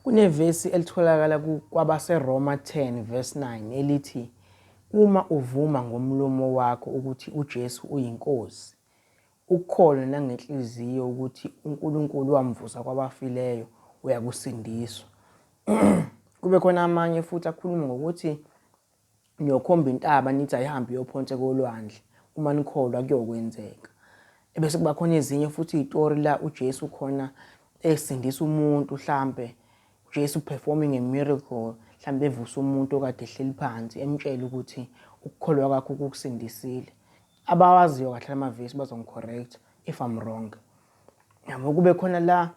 Kunevesi elitholakala kwabaseRoma 10 verse 9 elithi uma uvuma ngomlomo wakho ukuthi uJesu uyiNkosi, ukholwe nangenhliziyo ukuthi uNkulunkulu wamvusa kwabafileyo, uyakusindiswa. Kube khona amanye futhi akhuluma ngokuthi niyokhomba intaba nithi ayihambe iyophonse kolwandle, uma nikholwa kuyokwenzeka. Ebese kuba khona ezinye futhi iy'tori la uJesu khona esindisa umuntu, hlampe uJesu performing a miracle, hlampe evusa umuntu okade ehleli phansi, emtshela ukuthi ukukholwa kwakho kukusindisile. Abawaziyo kahle lamavesi bazongi-correct if I'm wrong. Yabo, kube khona la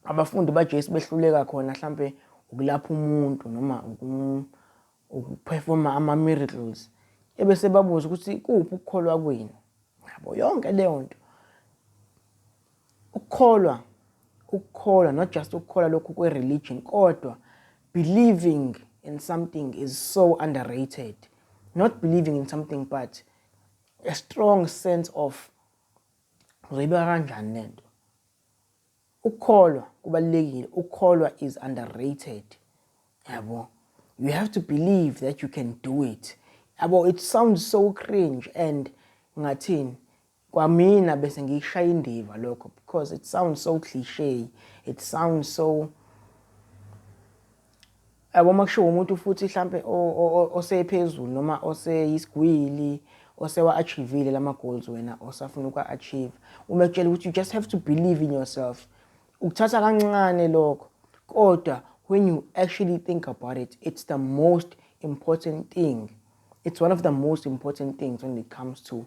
abafundi baJesu behluleka khona hlampe ukulapha umuntu noma ukuperforma ama-miracles, ebese babuza ukuthi kuphi ukukholwa kwenu. Yabo, yonke leyo nto ukukholwa, ukukholwa, not just ukukholwa lokhu kwe-religion, kodwa believing in something is so underrated. Not believing in something, but a strong sense of, uzoyibeka kanjani lento. Ukukholwa kubalulekile, ukukholwa is underrated. Yabo, you have to believe that you can do it. Yabo, it sounds so cringe and ngathini kwamina bese ngiyishaya indiva lokho, because it sounds so cliche, it sounds so, yabo, makushiwo umuntu futhi mhlambe osephezulu noma oseyisigwili, osewa-achievile lama goals wena osafuna uku-achieve, uma ekutshela ukuthi you just have to believe in yourself, ukuthatha kancane lokho. Kodwa when you actually think about it, it's the most important thing. It's one of the most important things when it comes to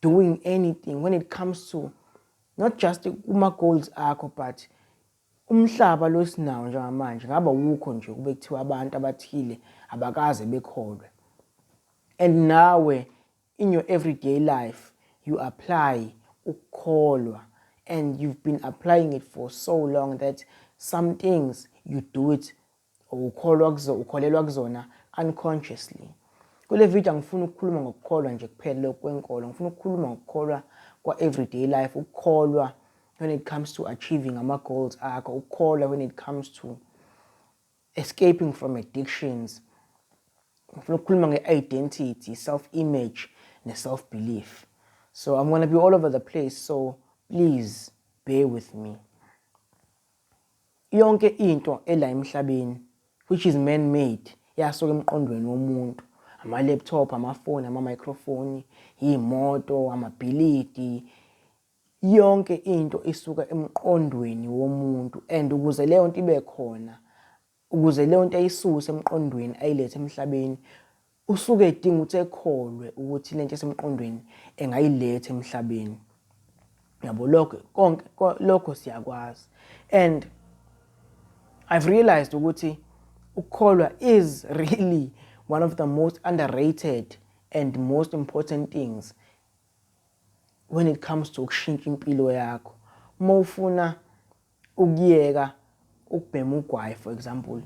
doing anything, when it comes to not just kuma-goals akho, but umhlaba lo sinawo njengamanje ngaba wukho nje kube kuthiwa abantu abathile abakaze bekholwe. And nawe in your everyday life you apply ukukholwa, and you've been applying it for so long that some things you do it ukholwa kuzo, ukholelwa kuzona unconsciously. Kule video angifuni ukukhuluma ngokukholwa nje kuphela lokhu kwenkolo, ngifuna ukukhuluma ngokukholwa kwa-everyday life, ukukholwa when it comes to achieving ama-goals akho, ukukholwa when it comes to escaping from addictions. Ngifuna ukukhuluma nge-identity, self-image ne-self-belief. So I'm gonna be all over the place, so please bear with me. Yonke into ela emhlabeni which is man-made yasuka emqondweni womuntu. Ama-laptop, amafoni, ama-microphone, iy'moto, amabhilidi, yonke into isuka emqondweni womuntu. And ukuze leyo nto ibe khona, ukuze leyo nto ayisuse emqondweni ayilethe emhlabeni, usuke edinga ukuthi ekholwe ukuthi lento esemqondweni engayiletha emhlabeni. Yabo, lokho konke lokho siyakwazi. And I've realized ukuthi ukukholwa is really one of the most underrated and most important things when it comes to ukushintsha impilo yakho. Uma ufuna ukuyeka ukubhema ugwayi, for example,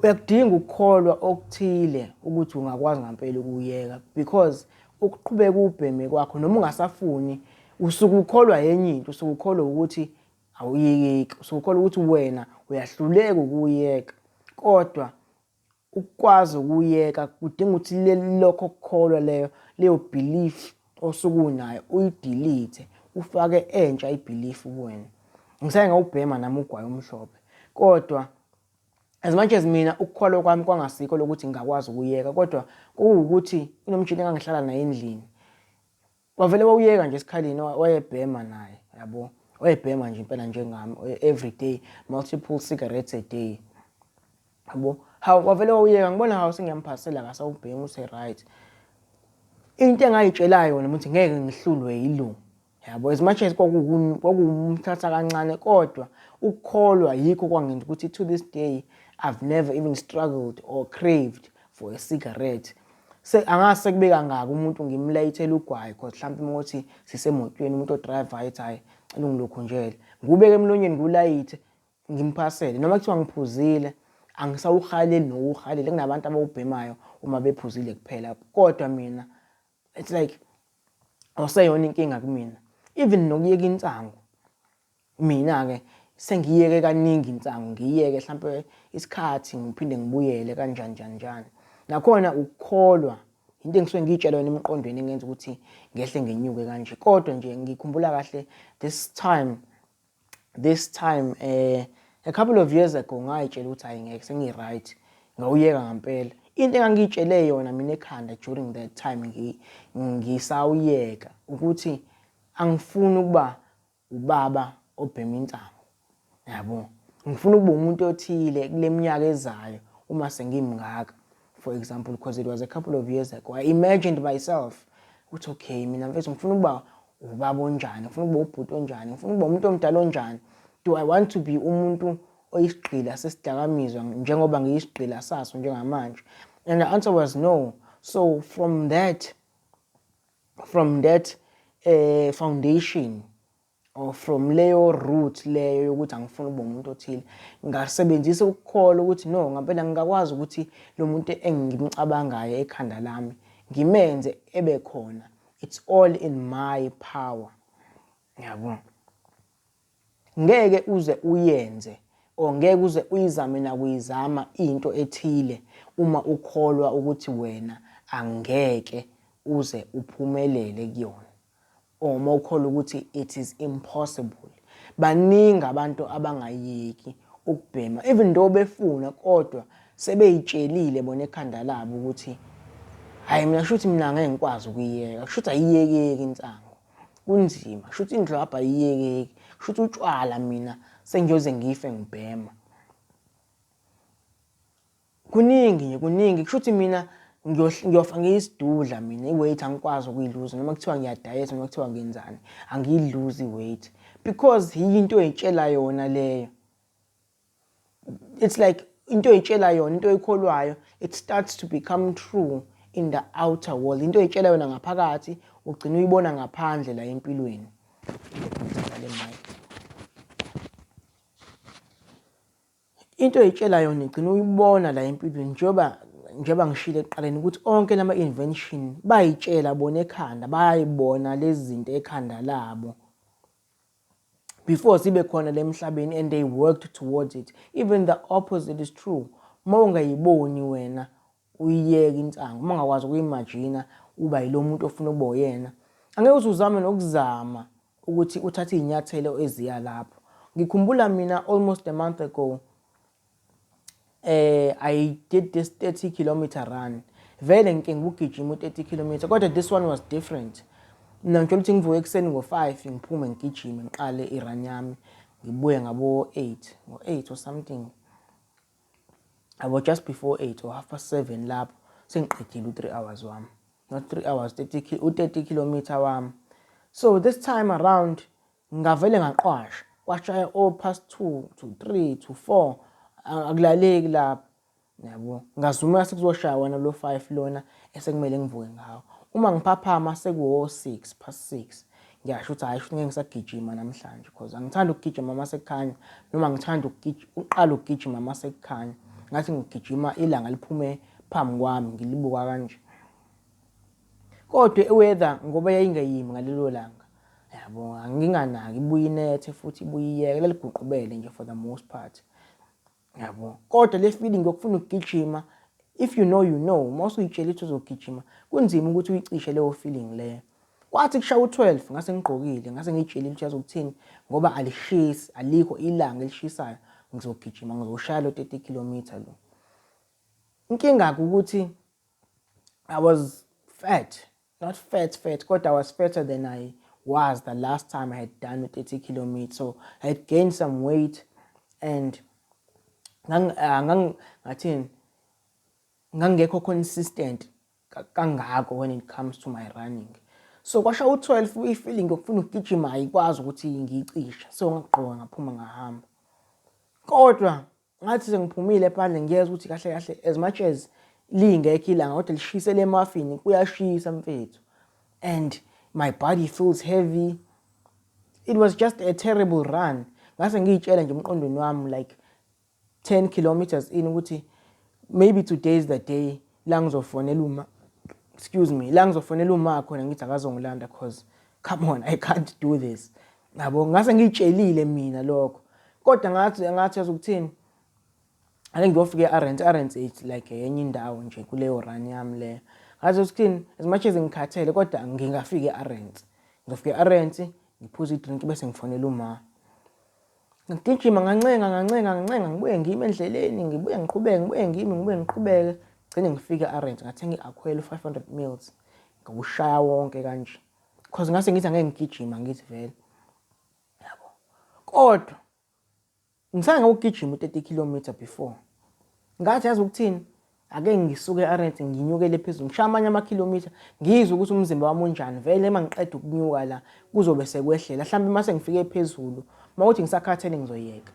uyakudinga ukukholwa okuthile ukuthi ungakwazi ngempela ukuyeka, because ukuqhubeka ubheme kwakho noma ungasafuni, usuke ukholwa yenye into, usuke ukholwa ukuthi awuyeki, usuke ukholwa ukuthi wena uyahluleka ukuyeka. Kodwa ukukwazi ukuyeka kudinga ukuthi lokho kukholwa, leyo belief osuke unayo, uyidelete, ufake entsha ibelief kuwena. Ngisake ngawubhema nami ugwayi omhlophe, kodwa as much as mina ukukholwa kwami kwangasikho lokuthi ngingakwazi ukuyeka, kodwa kuwukuthi kunomtshini engangihlala naye endlini, wavele wawuyeka nje esikhaleni, wayebhema naye. Yabo, wayebhema nje impela njengami, every day, multiple cigarettes a day. Yabo, hawu, wavele wawuyeka. Ngibona, hawu, sengiyamphasela, akasawubhemi, use-right. Into engayitshelayo yona ukuthi ngeke ngihlulwe yilo. Yabo, as much as kwakuwumthatha kancane, kodwa ukukholwa yikho kwangenza ukuthi to this day I've never even struggled or craved for a cigarette. Se angase kube kangaka umuntu ngimlayithela ugwayi, because mhlawumbe uma kuthi sisemotweni, umuntu odrayivayo ethi, "Hhayi, cela ungilokhu njele," ngiwubeke emlonyeni, ngiwulayithe, ngimphasele. Noma kuthiwa ngiphuzile, angisawuhaleli nokuwuhalela. Kunabantu abawubhemayo uma bephuzile kuphela, kodwa mina it's like awuseyona inkinga kumina. Even nokuyeka insangu, mina-ke Sengiyeke kaningi insangu, ngiyeke hlampe isikhathi ngiphinde ngibuyele kanjani njani njani. Nakhona ukukholwa into engisuke ngiyitshela yona emqondweni engenza ukuthi ngehle ngenyuke kanje. Kodwa nje ngikhumbula kahle this time a couple of years ago ngayitshela ukuthi hayi, ngeke, sengi-right, ngawuyeka ngampela. Into engangiyitshele yona mina ekhanda during that time ngisawuyeka ukuthi angifuni ukuba ubaba obhema insangu, yabo. Ngifuna ukuba umuntu othile kule minyaka ezayo uma sengimngaka, for example, because it was a couple of years ago. I imagined myself ukuthi okay, mina mfethu ngifuna ukuba ubaba onjani, ngifuna ukuba ubhuti onjani, ngifuna ukuba umuntu omdala onjani. Do I want to be umuntu oyisigqila sesidakamizwa njengoba ngiyisigqila saso njengamanje? And the answer was no. So from that foundation or from leyo root leyo yokuthi angifuni ukuba umuntu othile, ngasebenzisa ukukholwa ukuthi no, ngampela ngingakwazi ukuthi lo muntu engimcabangayo ekhanda lami ngimenze ebe khona. It's all in my power, yabo. Ngeke uze uyenze or ngeke uze uyizame nakuyizama into ethile uma ukholwa ukuthi wena angeke uze uphumelele kuyona or uma ukholwa ukuthi it is impossible. Baningi abantu abangayeki ukubhema even though befuna, kodwa sebeyitshelile bona ekhanda labo ukuthi hayi, mina kusho ukuthi mina ngeke ngikwazi ukuyiyeka, kusho ukuthi ayiyekeki insangu, kunzima, kusho ukuthi indlwabha ayiyekeki, kusho ukuthi utshwala mina sengiyoze ngife ngibhema. Kuningi nje, kuningi. Kusho ukuthi mina ngiyofa ngiyisidudla mina, i-weight angikwazi ukuyiluza, noma kuthiwa ngiyadayetha, noma kuthiwa ngenzani, angiyiluzi i-weight because yinto oyitshela yona leyo. It's like into oyitshela yona, into oyikholwayo, it starts to become true in the outer world. Into oyitshela yona ngaphakathi ugcina uyibona ngaphandle la empilweni. Le mic, into oyitshela yona igcina uyibona la empilweni. Njengoba ngishilo ekuqaleni ukuthi onke lama invention bayitshela bona ekhanda, bayayibona lezi zinto ekhanda labo before sibe khona la emhlabeni, and they worked towards it. Even the opposite is true. Uma ungayiboni wena uyiyeka insangu, uma ungakwazi ukuyi-imagine uba yilo muntu ofuna ukuba uyena, angeke uze uzame nokuzama ukuthi uthathe iy'nyathelo eziya lapho. Ngikhumbula mina almost a month ago, I did this 30-kilometer run. Vele ngike ngikugijima u-30 kilometer, kodwa this one was different. Mina ngitshela ukuthi ngivuke ekuseni ngo-5, ngiphume ngigijime, ngiqale i-run yami, ngibuye ngabo-8, ngo-8 or something yabo, just before 8 or half past 7 lapho sengiqedile u-3 hours wami, not 3 hours, 30, u-30 kilometer wami. So this time around ngavele ngaqwasha, kwashaya o past 2 to 3 to 4, akulaleki lapho, yabo. Ngazuma sekuzoshaya wona lo 5 lona esekumele ngivuke ngawo. Uma ngiphaphama sekuwo 6 past 6, ngiyasho ukuthi hayi, shuthi ngeke ngisagijima namhlanje because angithandi ukugijima uma sekukhanya, noma ngithanda uqala ukugijima uma sekukhanya. Ngathi ngigijima ilanga liphume phambi kwami, ngilibuka kanje. Kodwa i-weather ngoba yayingeyimi ngalelo langa, yabo, anginganaki, ibuye inethe futhi ibuye iyeke, laliguqubele nje for the most part, yabo. Kodwa le feeling yokufuna ukugijima, if you know, you know, uma usuyitshela ukuthi uzogijima, kunzima ukuthi uyicishe leyo feeling leyo. Kwathi kushaya u-12 ngase ngigqokile, ngase ngiyitshelile ukuthi yazi ukuthini, ngoba alishisi, alikho ilanga elishisayo, ngizogijima, ngizoshaya lo 30 kilometer lo. Inkinga ukuthi I was fat, not fat fat, kodwa I was fatter than I was the last time I had done 30 kilometers. So I had gained some weight and ngathini, ngangekho consistent kangako when it comes to my running. So kwasha u-12, i-feeling yokufuna ukugijima ayikwazi ukuthi ngiyicishe, so ngagqoka, ngaphuma, ngahamba. Kodwa ngathi sengiphumile phandle, ngiyezwa ukuthi kahle kahle, as much as lingekho ilanga kodwa lishisele emafini, kuyashisa mfethu, and my body feels heavy. It was just a terrible run. Ngase ngiyitshela nje emqondweni wami like 10 kilometers in ukuthi maybe today is the day la ngizofonela uma, excuse me, la ngizofonela uma khona ngithi akazongilanda, 'cause come on, I can't do this, yabo. Ngase ngiyitshelile mina lokho. Kodwa ngathi yazi ukuthini, ake ngiyofika e-Arents. I-Arents it's like enye indawo nje kuleyo run yami leyo. Ngathi ukuthini, as much as ngikhathele, kodwa ngingafika e-Arents, ngizofika e-Arents ngiphuze i-drink bese ngifonela uma. Ngigijima, ngancenga, ngancenga, ngancenga, ngibuye ngime endleleni, ngibuye ngiqhubeke, ngibuye ngime, ngibuye ngiqhubeke, gcine ngifike e-Arents, ngathenga i-Aquelo 500 mils, ngawushaya wonke kanje, 'cause ngase ngithi angeke ngigijima, ngithi vele yabo. Kodwa ngisake ngawugijima u-30 kilometer before. Ngathi yazi ukuthini, ake ngisuke e-Arents nginyukele phezulu, ngishaya amanye amakhilomitha, ngizwe ukuthi umzimba wami unjani. Vele uma ngiqeda ukunyuka la kuzobe sekwehlela, mhlawumbe uma sengifike phezulu uma kuthi ngisakhathele ngizoyeka.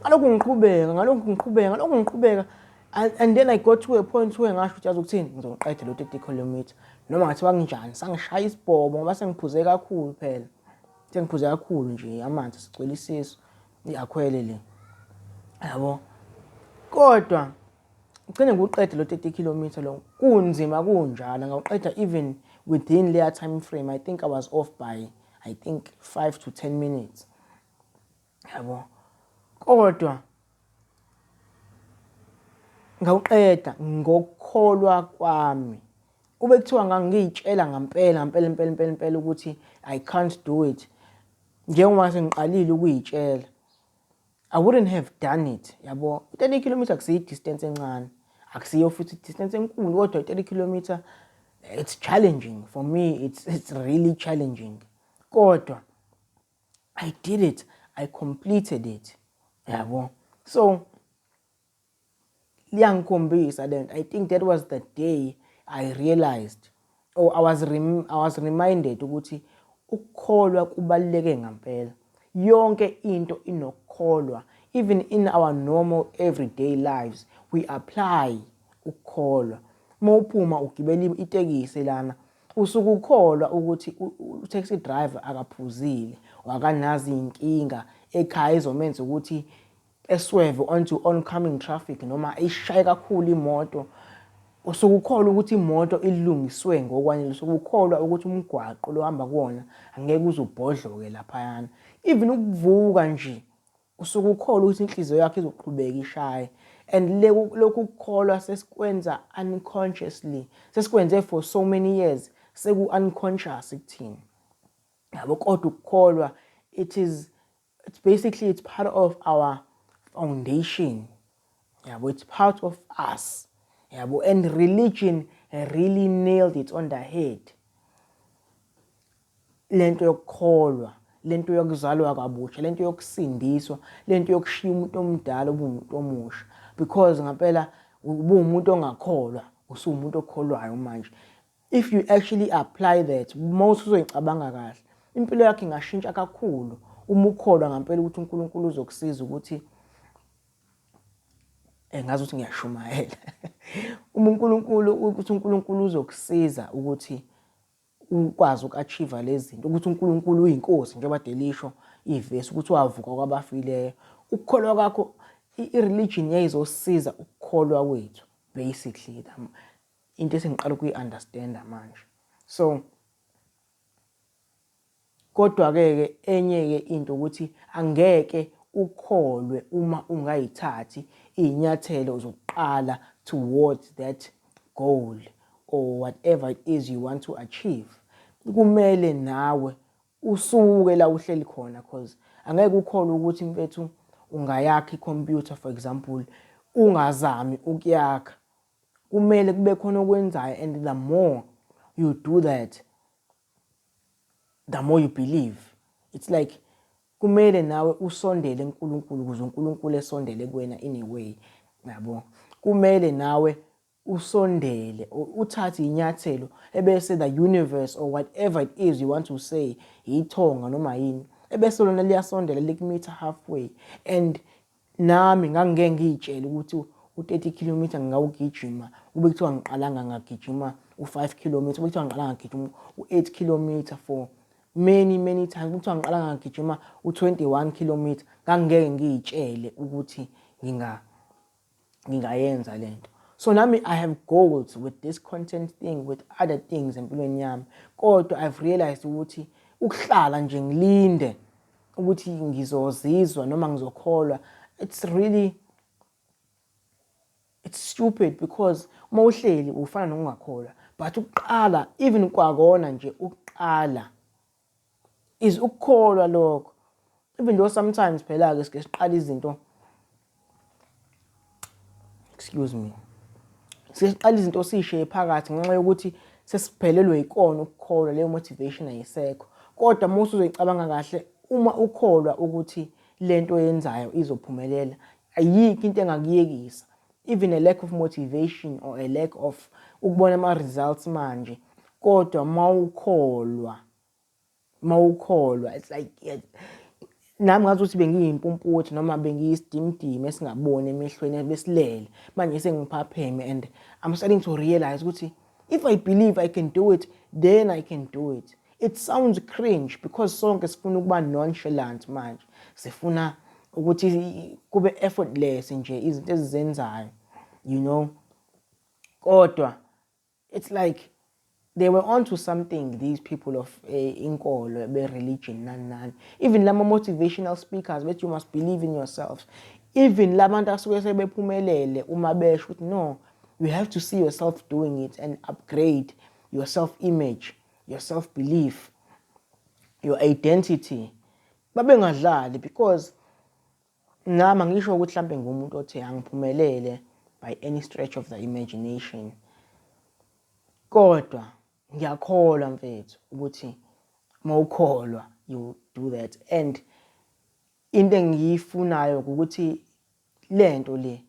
Ngalokhu ngiqhubeka, ngalokhu ngiqhubeka, ngalokhu ngiqhubeka, and then I got to a point where ngasho ukuthi yazi ukuthini, ngizoqeda lo 30 kilometer noma ngathiwa kunjani. Sangishaya isibhobo ngoba sengiphuze kakhulu phela, sengiphuze kakhulu nje, amanzi sigcwele isisu, i-Aquelle le yabo. Kodwa ngigcine ngiwuqede lo 30 kilometer lo, kunzima kunjalo, ngawuqeda even within leya time frame. I think I was off by, I think, 5 to 10 minutes yabo. Kodwa ngawuqeda ngokukholwa kwami. Kube kuthiwa ngangiyitshela ngampela ngempela impela impela impela ukuthi I can't do it, njengoba sengiqalile ukuyitshela, I wouldn't have done it yabo. 30 kilometer akusiyo i-distance encane, akusiyo futhi i-distance enkulu, kodwa 30 kilometer, it's challenging for me, it's really challenging. Kodwa I did it, I completed it yabo. So liyangikhombisa lento. I think that was the day I realized or I was reminded ukuthi ukukholwa kubaluleke ngempela. Yonke into inokukholwa. Even in our normal everyday lives we apply ukukholwa. Uma uphuma ugibela itekisi lana, usuke ukholwa ukuthi u-taxi driver akaphuzile, akanazo iy'nkinga ekhaya ezomenza ukuthi e-swerve onto oncoming traffic noma ishaye kakhulu imoto. Usuke ukholwa ukuthi imoto ilungiswe ngokwanele, usuke ukholwa ukuthi umgwaqo lo ohamba kuwona angeke uze ubhodloke laphayana. Even ukuvuka nje, usuke ukholwa ukuthi inhliziyo yakho izoqhubeka ishaye. And lokhu kukholwa sesikwenza unconsciously, sesikwenze for so many years, seku-unconscious kuthina yabo. Kodwa ukukholwa, it's basically, it's part of our foundation yabo, it's part of us yabo. And religion really nailed it on the head, lento yokukholwa, lento yokuzalwa kabusha, lento yokusindiswa, lento yokushiya umuntu omdala ube umuntu omusha, because ngampela ubuwumuntu ongakholwa, usuwumuntu okholwayo manje. If you actually apply that, most uzoyicabanga kahle, impilo yakho ingashintsha kakhulu uma ukholwa ngampela ukuthi uNkulunkulu uzokusiza ukuthi engazi ukuthi ngiyashumayela, uma uNkulunkulu, ukuthi uNkulunkulu uzokusiza ukuthi ukwazi uku-achieve lezi zinto, ukuthi uNkulunkulu uyinkosi, njengoba delisho ivesi ukuthi wavuka kwabafileyo. Ukukholwa kwakho, i-religion yayizosiza ukukholwa kwethu basically, into esengiqala ukuyi-understanda manje. So kodwa-ke ke enye-ke into ukuthi angeke ukholwe uma ungayithathi iy'nyathelo zokuqala towards that goal or whatever it is you want to achieve. Kumele nawe usuke la uhleli khona, 'cause angeke ukholwe ukuthi mfethu ungayakha ikhompyutha, for example, ungazami ukuyakha. Kumele kube khona okwenzayo, and the more you do that, the more you believe. It's like kumele nawe usondele kuNkulunkulu ukuze uNkulunkulu esondele kuwena in a way yabo. Kumele nawe usondele, uthathe inyathelo, ebese the universe or whatever it is you want to say, ithonga noma yini, ebese lona liyasondela liku-meet halfway. And nami ngangike ngiyitshele ukuthi u-30 kilometer ngingawugijima kube kuthiwa ngiqalanga ngagijima u-5 kilometer, kube kuthiwa ngiqala ngagijima u-8 kilometer for many many times, kube kuthiwa ngiqala ngagijima u-21 kilometer, ngangeke ngiyitshele ukuthi ngingayenza lento. So nami I have goals with this content thing, with other things empilweni yami, kodwa I've realized ukuthi ukuhlala nje ngilinde Ukuthi ngizozizwa noma ngizokholwa, it's really, it's stupid, because uma uhleli ufana nokungakholwa. But ukuqala, even kwakona nje ukuqala is ukukholwa lokho, even though sometimes phela-ke sike siqala izinto, excuse me, sike siqala izinto siyishiye phakathi ngenxa yokuthi sesiphelelwe yikona ukukholwa, leyo motivation ayisekho. Kodwa uma usuzoyicabanga kahle, uma ukholwa ukuthi lento oyenzayo izophumelela, ayikho into engakuyekisa, even a lack of motivation or a lack of ukubona ama-results manje. Kodwa mawukholwa, it's like nami ngathi ukuthi bengiyimpumputhe noma bengiyisidimdimi esingaboni emehlweni, besilele. Manje sengiphapheme and I'm starting to realize ukuthi if I believe I can do it, then I can do it. It sounds cringe because sonke sifuna ukuba nonchalant manje, sifuna ukuthi kube effortless nje izinto ezizenzayo. Kodwa it's like they were onto something, these people of inkolo, be-religion, nani nani, even lama motivational speakers bethi you must believe in yourself, even labantu asuke sebephumelele uma besho ukuthi no, you have to see yourself doing it and upgrade your self image, your self belief, your identity, babengadlali. Because nami angisho ukuthi mhlambe ngumuntu othe angiphumelele by any stretch of the imagination, kodwa ngiyakholwa, mfethu, ukuthi mawukholwa you do that. And into engiyifunayo ukuthi lento le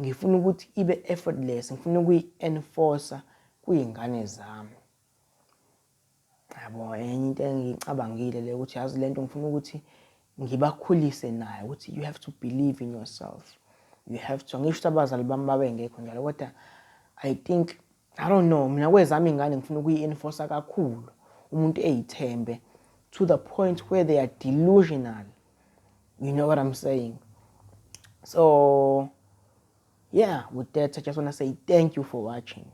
ngifuna ukuthi ibe effortless, ngifuna ukuyi-enforce kuyingane zami, yabo. Enye into engiyicabangile le ukuthi yazi lento ngifuna ukuthi ngibakhulise nayo ukuthi you have to believe in yourself, you have to. Angisho ukuthi abazali bami babengekho njalo, kodwa I think, I don't know, mina kwezami ingane ngifuna ukuyi-enforce kakhulu, umuntu eyithembe to the point where they are delusional, you know what I'm saying? So yeah, with that I just want to say thank you for watching.